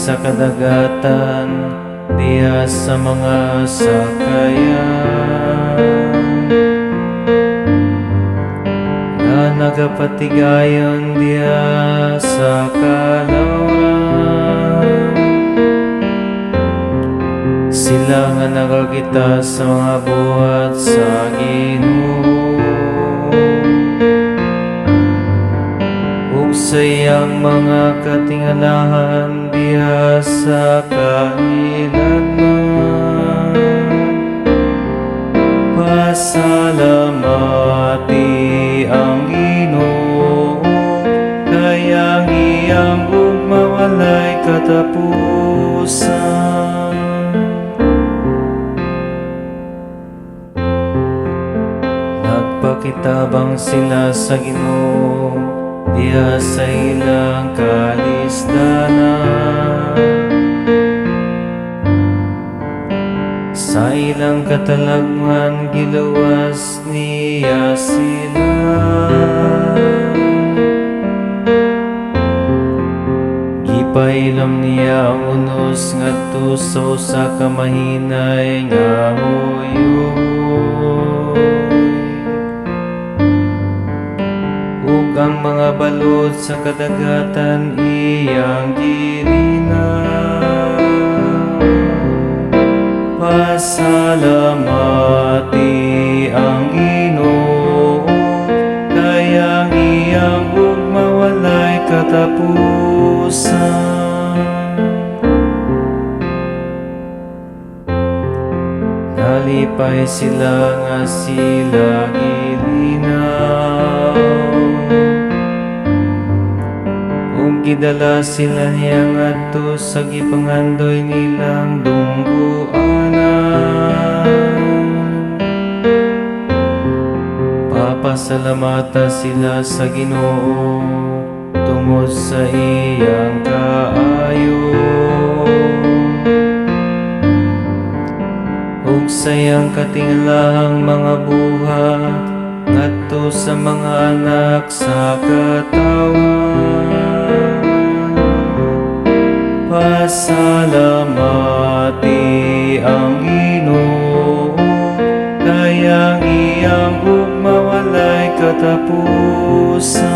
Sa kadagatan diha sa mga sakayan nga nagapatigayon diha sa kalawran, sila nga nakakita sa mga buhat sa Ginoo ug sa iyang mga katingalahan diha sa kahiladman. Pasalamati ang Ginoo, kay ang iyang gugma walay katapusan. Nagpakitabang sila sa Ginoo diha sa ilang kalisdanan. Sa ilang katalagman giluwas niya sila. Gipailom niya ang unos ngadto sa usa ka mahinay nga huyuhoy ug ang mga balod sa kadagatan iyang gilinaw. Pasalamati ang Ginoo, kay ang iyang gugma walay katapusan. Nalipay sila nga sila gilinaw ug gidala sila niya ngadto sa gipangandoy nilang dunggoanan. Papasalamata sila sa Ginoo tungod sa iyang kaayo ug sa iyang katingalahang mga buhat ngadto sa mga anak sa katawhan. Pasalamati ang Ginoo, kay ang iyang gugma walay katapusan.